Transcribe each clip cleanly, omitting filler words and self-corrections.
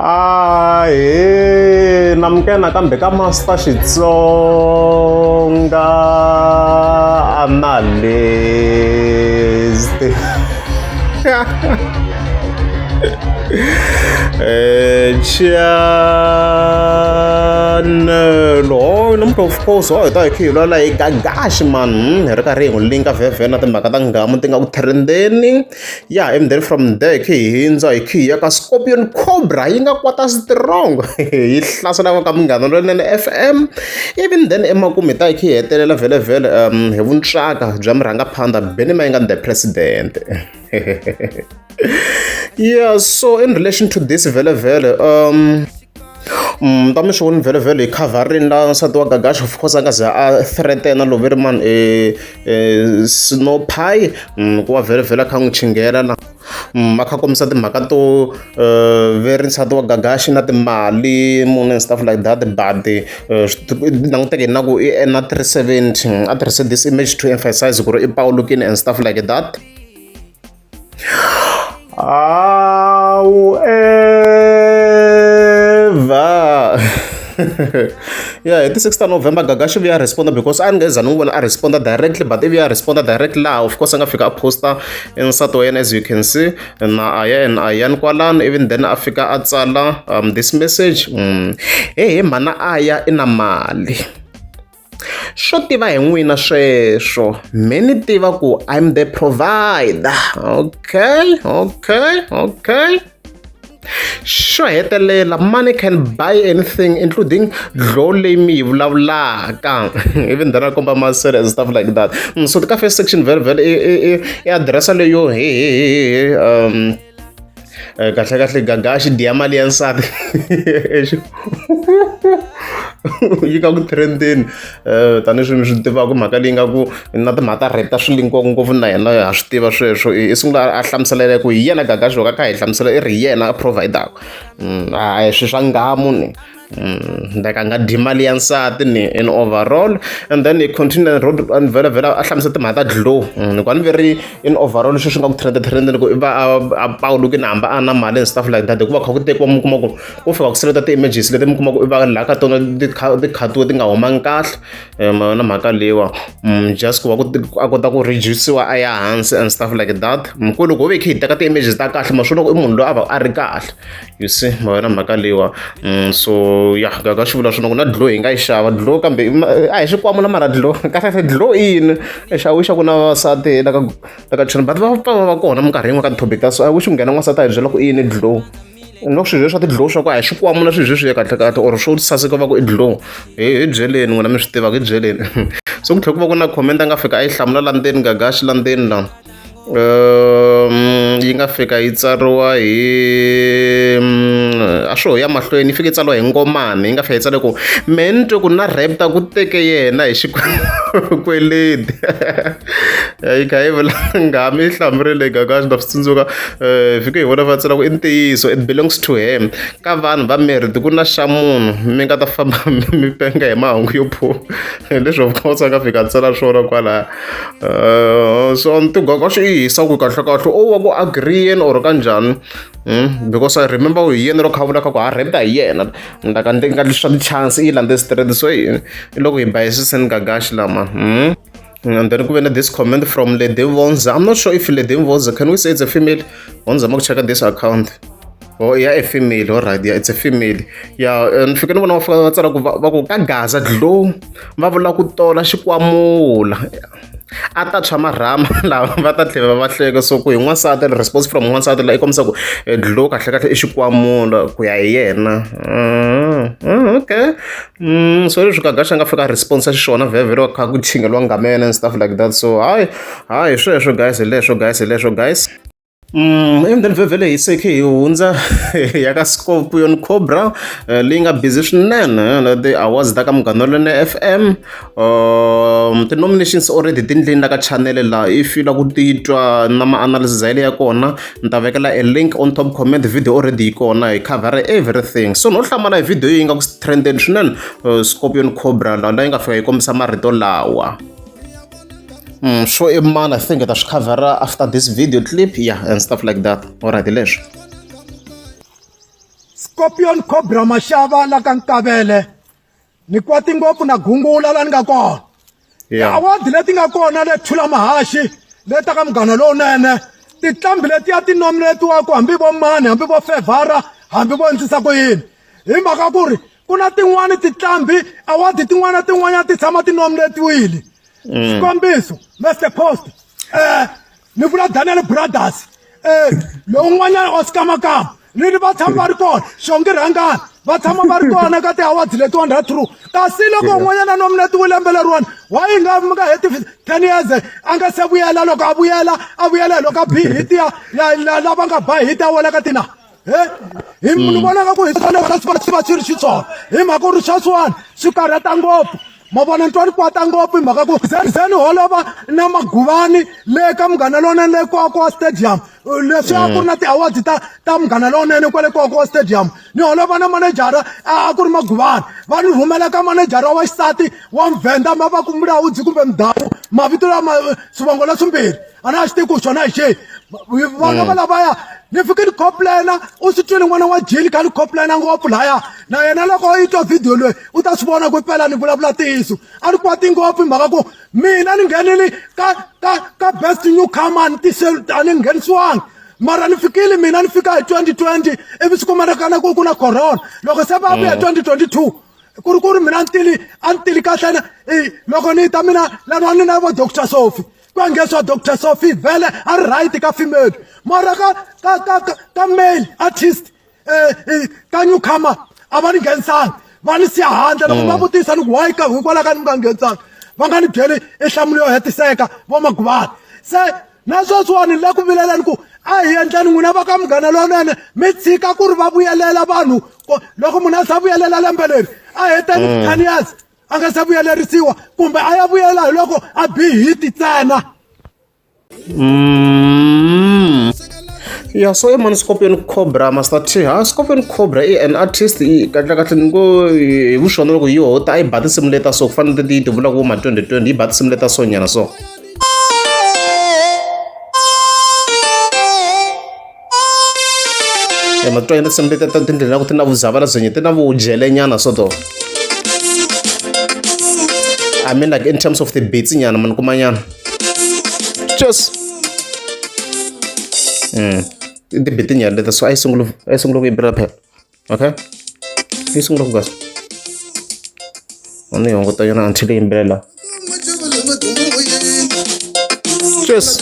Ahee namukela nakambe ka Master Xitsonga Analyst. Channel oh namuntlha of course oh hi ta hi kha hi vulavula hi Gagashi man hi ri karhi hi n'wi linka vhevhe na timhaka ta nghamu ti nga ku trend-eni. Ya and then from there hi khe hi hundza hi khe hi ya ka Scorpion Cobra yi nga kwata strong yi hlasela ka Munghana Lonene F_M ivi then emakumu hi ta hi khe hi hetelela vhele hi vuntswaka bya murhangaphandha Benny Mayengani the president. Yeah, so in relation to this vhele vhele ta mi swi voni vhele vhele hi khavharini la nsati wa Gagash of course a nga ze a threaten loko ve ri mani Snow Pie ku va vhele vhele a kha a n'wi chinghela la a kha a kombisa timhaka to ve ri nsati wa Gagash na timali muni and stuff like that but languteke na ku i na 370 a tirhise this image to emphasize ku ri i pawulukini and stuff like that. However, yeah, hi ti 6 ta November Gagashi vuya responda because a ni nge za ni n'wi vona a responda directly but ivi a responda directly laha of course a nga fika a posta nsati wa yena as you can see na aya and ayani kwalano even then a fika a tsala this message hehe mhana aya i na mali. Swo tiva hi n'wina sweswo me ni tiva ku I'm the provider okay okay okay xo hetelela money can buy anything including dlow leyi mi yi vulavulaka even then a komba masele and stuff like that so ka first section vhele vhele i adirese leyo he he he kahle kahle gaga a xi dya mali ya nsati yi nga ku trendeni tanihi swi mi swi tivaka mhaka leyi nga ku na timhaka ta rape ta swi linkiwa ngopfu na yena ha swi tiva sweswo i sungula a hlamusela ku hi yena gaga xo ka kha hi hlamusela i ri hi yena a provide-aka a hi swi swa nghamu ni. Like a nga dyi mali ya nsati ni in overall and then he continue and wrote and vhela vhela a hlamusela timhaka ta glow hikuva ni ve ri in overall sweswi nga ku trend trend loko i va a pawuluke na hamba a na mali and stuff like that hikuva kha ku tekiwa mi kuma ku ku fika ku seleta ti-images leti mi kuma ku i va laha ka tona ti khatiwe ti nga humangi kahle ma yona mhaka leyiwa just ku va ku a kota ku reduce-iwa a ya hansi and stuff like that ku loko ho ve hi kha hi teka ti-images ta kahle ma swi vula ku i munhu loyi a va a ri kahle. You see ma yona mhaka leyiwa so ya ka ka xivula swona ku na dlo hi nga yi xava dlo kambe a hi xikwamula mara dlo kahlekahle dlo i yini xa wish ku na vavasati la ka la ka channel but va pfa va va kona minkarhi yin'wana ka ti-topic ta so I wish ku nghena n'wansati a hi byela ku i yini dlo loko swilo leswi swa ti-dlo swa ku a hi xikwamula swilo leswi ya kahle kahle or swo saseka va ku i dlo hi hi byeleni n'wina mi swi tivaka hi byeleni so ku tlhela ku va ku na comment a nga fika a yi hlamula la ndzeni Gagashi la ndzeni la. Yi nga fika yi tsariwa hi a swo ya mahlweni yi fike yi tsariwa hi Ngomani yi nga fika yi tsale ku mehe ni twe ku na Raptor ku teke yena hi xikweleti yi kha yi vula nghami yi hlamurile Gagash na swi tsundzuka hi fike hi vona va tsala ku i ntiyiso it belongs to him ka vanhu va married ku na xa munhu mi nga ta famba mi penga hi mahungu yo phuka hi leswi of course a nga fika a tsala swona kwalaya. So ni ti swi hisa ku kahle kahle o wa ku agree-ni or kanjhani because I remember hi yena loko a vula kha ku ha rent hi yena ni la ka ni nga swa ti-chance i yi landze straight so i loko hi bayisiseni Gagashi lama and then ku ve na this comment from Lady Vonza I'm not sure if Lady Vonza can we say it's a female ho ni zama ku cheka this account. Oh yeah, a female. All right, yeah, it's a female. Yeah, ni fike ni vona va fika va tsala ku va ku ka Gaza glow va vula ku tola xikwamula a ta tshwa marhama lava va ta tlhela va hleka so ku hi n'wansati response from n'wansati la i kombisa ku eh, glow kahle kahle i xikwamula ku ya hi yena okay so leswi Gagashi a nga fika response xiswona vhevhe ro kha ku chingeliwa nghamena and stuff like that so hayi hayi sweswo guys hi leswo guys hi leswo guys. And then vhele hi se khe hi hundza ya ka Scorpion Cobra leyi nga busy swinene na ti-awards ta ka Munghana Lonene F_M ti-nominations already ti ndleni la ka channel la if u lava ku titwa na ma-analysis ya kona ni ta vekela a link on top comment video already yi kona hi khavhara everything so no hlamala hi video yi nga ku trendeni swinene Scorpion Cobra la yi nga fika yi kombisa marito lawa. Swo i mani I think hi ta swi khavhara after this video clip yeah and stuff like that alright hi leswo. Scorpion Cobra Mashava la ka Nkavele ni kwati ngopfu na gungula la ni nga kona ti-award leti nga kona le Thula Mahaxi leta ka Munghana Lowunene tinqambi letiya ti nominetiwaku hambi vo mani hambi vo fevhara hambi vo endlisa ku yini hi mhaka ku ri ku na tin'wani tinqambi award tin'wana na tin'wanyana ti tshama ti nominetiwile xikombiso Mr Post ni vula Daniel Brothers lowun'wanyana Oscar Makamu ni ri va tshama va ri kona Xongi Rhangani va tshama va ri kona ka ti-awards letiwani ra true kasi loko un'wanyana a nominatiwe lembe leriwani wa yi nga mi nga heti 10 years a nga se vuyela loko a vuyela a vuyela hi loko a bi hit ya ya lava nga ba hit a wela ka tina he hi ni vona nga ku hi fanele swi va swi ri xiswona hi mhaka ku ri sweswiwani swi karhata ngopfu ma vona ni twa ni kwata ngopfu hi mhaka ku ze ni holova na maguvani le ka Munghana Lowunene le Kwakwa Stadium leswi a ku ri na ti-awards ta Munghana Lowunene kwale Kwakwa Stadium ni holova na manejara a ku ri maguvani va ni rhumela ka manejara wa xisati wa muvhenda ma va ku Mulaudzi kumbe Mudhawu mavito lama swivongo leswimbirhi a na swi tivi ku xona hi xihi vana va lavaya ni fike ni complaina u swi twile n'wana wa jini kha ni complaina ngopfu laya na yena loko yi twa video loyi u ta swi vona ku pela ni vulavula ntiyiso a ni kwati ngopfu hi mhaka ku mina ni nghenile ka best newcomer ni tise a ni nghenisiwangi mara ni fikile mina ni fika hi 2020 ivi swi kumanakana ku ku na corona loko se va vuya 2022 ku ri ku ri mina ni tili a ni tili kahle na loko ni ta mina lana ni na vo Doctor Sophie ku angeswa Dr Sophie vhele a ri right ka female mara ka male artist ka newcomer a va ni nghenisanga va ni siya handle loko va vutisa ni ku why ka hikwalaho ka ni nga nghenisanga va nga ni byeli i nhlamulo yo hetiseka vo Maguvani se na sweswiwani ni le ku vileleni ku a hi endleni n'wina va ka Munghana Lowunene mi tshika ku ri va vuyelela vanhu loko munhu a za vuyelela lembe leri a heteni 10 years a nga se vuyelerisiwa kumbe a ya vuyela hi loko a bi hiti ntsena. Ya so i mani Scorpion Cobra Master T ha Scorpion Cobra i an artist i kahle kahle ni ngo hi vuxona loko yi hota a yi ba tinsimu leta so ku fana na leti yi ti vulaka vo ma 2020 yi ba tinsimu leta so nyana so. Matwa ya tinsimu leti ta tindlela ku ti na vuzavala byi ti na vujele nyana sort of. I mean like in terms of the beats nyana mani kuma nyana. Cheers. Ti beat nyana leti so a yi sungula a yi sungula ku yimbelela phela. Okay. Yi sungula ku gasa. A ni hunguta yona until yi yimbelela. Cheers.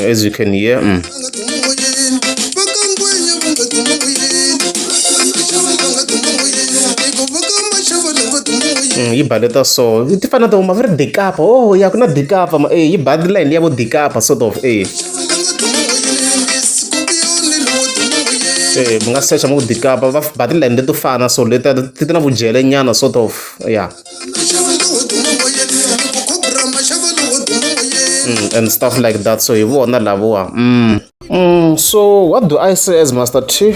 As you can hear. Yi ba leta so ti fana na ti va ri dikapa oh ya ku na dikapa yi ba line ya vo dikapa sort of mi nga secha mi ku dikapa va ba ti-line leto fana so leti ti ti na vujele nyana sort of ya and stuff like that so hi vona lavowa so what do I say as Master T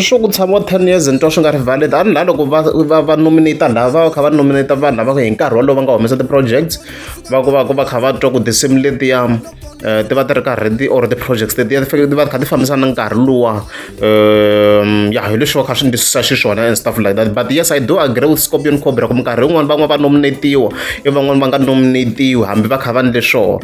swo ku tshama 10 years ni twa swi nga ri valid a ni la loko va nominate lava va kha va nominate vanhu lava hi nkarhi wolowo va nga humesa ti-projects va ku va ku va kha va twa ku tinsimu letiya ti va ti ri karhi ti or ti-projects letiya ti fanekele ti va ti kha ti fambisana na nkarhi luwa ya hi leswi va kha swi ndlisisa xiswona and stuff like that but yes I do agree with Scorpion Cobra ku minkarhi yin'wani van'wana va nominatiwa ivi van'wani va nga nominatiwi hambi va kha va ndle swona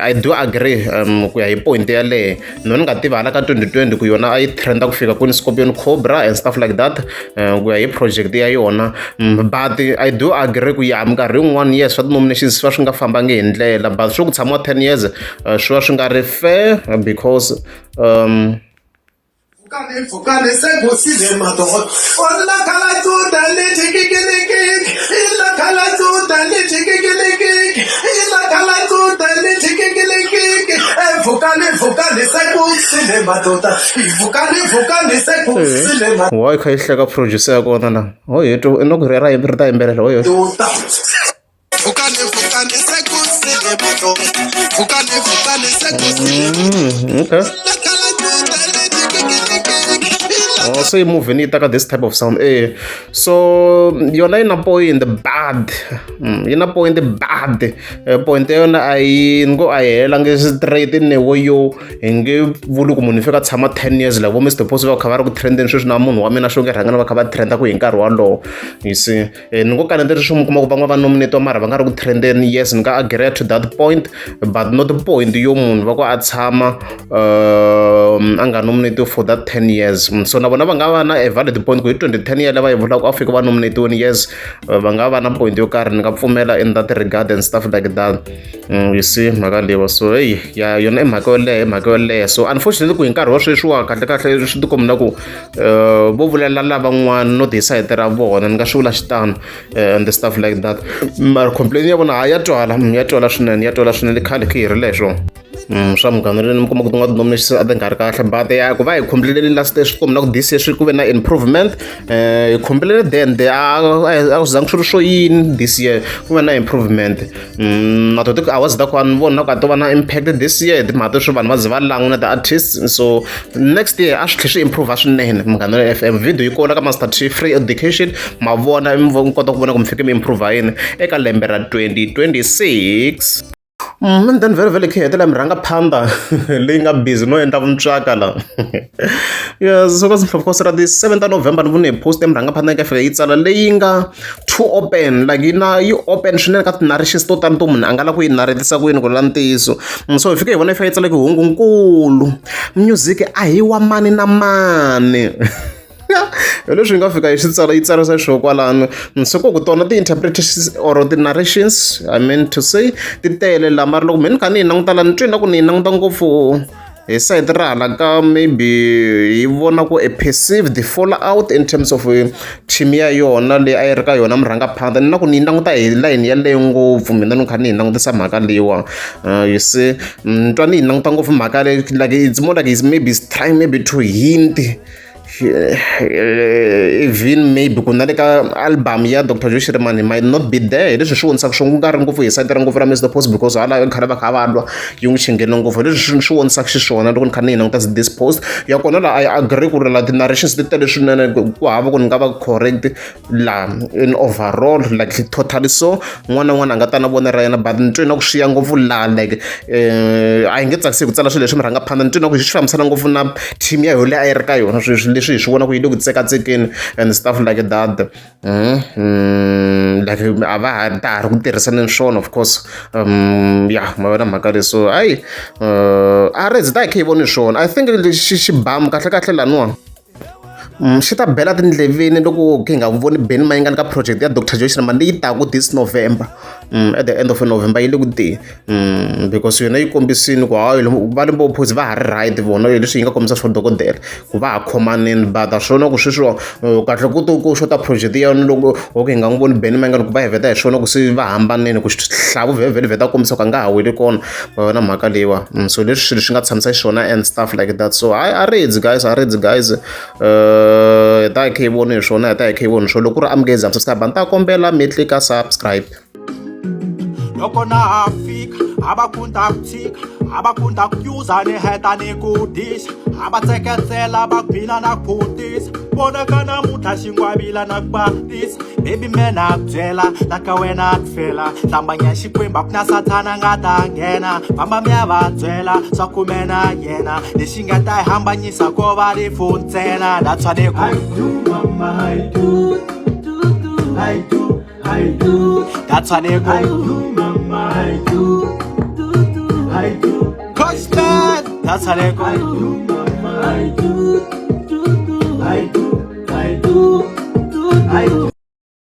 I do agree ku ya hi point yaleyo no ni nga tivi hala ka 2020 ku yona a yi trenda ku fika kwini Scorpion Cobra and stuff like that ku ya hi project ya yona but I do agree ku ya minkarhi yin'wani yes swa ti-nominations swi va swi nga fambangi hi ndlela but swo ku tshamiwa 10 years swi va swi nga ri fair because Vukani vukani sekusile madoda Olakhala lithi kikilikiki Ilakhala lithi kikilikiki Ilakhala lithi kikilikiki Vukani vukani sekusile madoda Vukani vukani sekusile madoda Why kha yi hleka producer ya kona la ho hi twa ingaku ri ra ri ta yimbelela ho Vukani vukani sekusile madoda Vukani vukani sekusile Okay. Oh, se yi move-ini yi ta ka this type of sound e so yona yi na point bad yi na point bad point ya yona a yi ni ngo a yi helangi straight newo yo hi nge vuli ku munhu i fika tshama 10 years like vo Mr Post va kha va ri ku trendeni sweswi na munhu wa mina xo nge rhangana va kha va trenda ku hi nkarhi wolowo you see. Ni ngo kaneta leswi mi kuma ku van'wana va nominate mara va nga ri ku trendeni. Yes, ni nga agree to that point, but not point yo munhu va ku a tshama a nga nominate for that 10 years. So na vona va nga va na a valid point ku hi 2010 ya lava yi vulaka a fika va nominatiweni. Yes, va nga va na point yo karhi, ni nga pfumela in that regard and stuff like that. You see mhaka leyiwa. So hey, ya yona i mhaka yo leha, i mhaka yo leha. So unfortunately ku hi nkarhi wa sweswiwa kahle kahle swi tikomba na ku vo vulela lavan'wana no hi sayiti ra vona, ni nga swi vula xitano and stuff like that. Mara complain ya vona ha ya twala, ya twala swinene, ya twala swinene. Khale khe hi ri leswo swa Munghana Lowunene mi kuma ku tin'wana ti-nominations a ti nga ri kahle, but ya ku va hi complain last year swi komba na ku this year swi ku ve na improvement. Hi complain then the a a swi zangi swi ri swo yini, this year ku ve na improvement. Na to ti-awards ta kona ni vona ku a to va na impact this year hi timhaka to swi vanhu va ze va lan'wa na ti-artists. So next year a swi tlhe swi improve swinene. Munghana Lowunene FM video yi kona ka Master T Free Education, ma vona mi kota ku vona ku mi fike mi improve yini eka lembe ra 2026. And then vhele vhele khe hetelela murhangaphandha leyi nga busy no endla vuntswaka la. Yes, so ka of course ra ti 7 ta November ni vone hi post ya murhangaphandha yi nga fika yi tsala leyi nga too open, like yi na yi open swinene ka ti-narrations to tala to munhu a nga la ku yi narratisa ku yini ku la ntiyiso. So hi fike hi vona yi fika yi tsala ku hungunkulu music a hi wa mani na mani, hi leswi yi nga fika yi swi tsala yi tsarisa xiswona kwalano. So ku tona ti-interpretations or ti-narrations, I mean to say, ti tele la. Mara loko me ni kha ni yi languta la, ni twi na ku ni yi languta ngopfu hi sayiti ra hala ka maybe hi vona ku a perceived fallout in terms of team ya yona leyi a yi ri ka yona murhangaphandha. Ni na ku ni yi languta hi layeni yaleyo ngopfu mina ni kha ni yi langutisa mhaka leyiwa. You see, ni twa ni yi languta ngopfu mhaka leyi, like it's more like it's maybe it's trying maybe to hint even maybe ku na le ka album ya Dr Joe Shirimani might not be there. Hi leswi swi vonisaka swo nga ri ngopfu hi sayiti ra ngopfu ra Mr Post, because hala khale va kha va lwa yi n'wi xinghene ngopfu. Hi leswi swi vonisaka xiswona loko ni kha ni yi languta this post ya kona la. I agree ku ri la ti-narrations ti tele swinene, ku hava ku ni nga va correct la in overall, like totally. So un'wana na un'wana a nga ta na vona ra yena, but ni twe na ku swi ya ngopfu la like a yi nge tsakisi ku tsala swilo leswi murhangaphandha. Ni twe na ku swi fambisana ngopfu na team ya yona leyi a yi ri ka yona sweswi, leswi hi swi vona ku yi le ku tsekatsekeni and stuff like that. Like a va ha ta ha ri ku tirhisaneni swona, of course. Ya ma vona mhaka leyi. So hayi, a ri ta hi kha hi voni swona. I think lexi xibamu kahle kahle laniwa xi ta bela tindleveni loko hi nga voni Benny Mayengani ka project ya Dr Joe Shirimani leyi taku this November, at the end of November yi le ku teni, because yona yi kombisini ku hayi, va Limpopo Boys va ha ri right vona, leswi yi nga kombisa swo dokodela ku va ha khomanini. But swona ku sweswiwa kahle ku to ku xota project ya yona loko okay hi nga n'wi voni Benny Mayengani ku va hi vheta hi swona ku se va hambanini ku hlavu vhele vheta kombisa ku a nga ha weli kona va yona mhaka leyiwa. So leswi swilo swi nga tshamisa xiswona and stuff like that. So hayi, a ridzi guys, a ridzi guys. Hi ta hi kha hi voni hi swona, hi ta hi kha hi voni swona. Loko ku ri amukezi am subscribe, ni ta kombela mi tlika subscribe. Loko na ha fika a va kunda ku tshika, a va kunda ku nyuza ni heta ni ku disa, a va tseketsela va gwina na ku tisa vonaka namuntlha xingwavila na ku batisa. Baby man, a ku byela la ka wena ku fela hlambanya Xikwembu a ku na sathana nga ta nghena famba mi ya va byela swa kumena yena lexi nga ta hi hambanyisa ko va rifu ntsena. That's why they I do, mama, I do. I do, I do. That's why they I do, mama, I do. I do. Coach man, that's how they I do, mama, I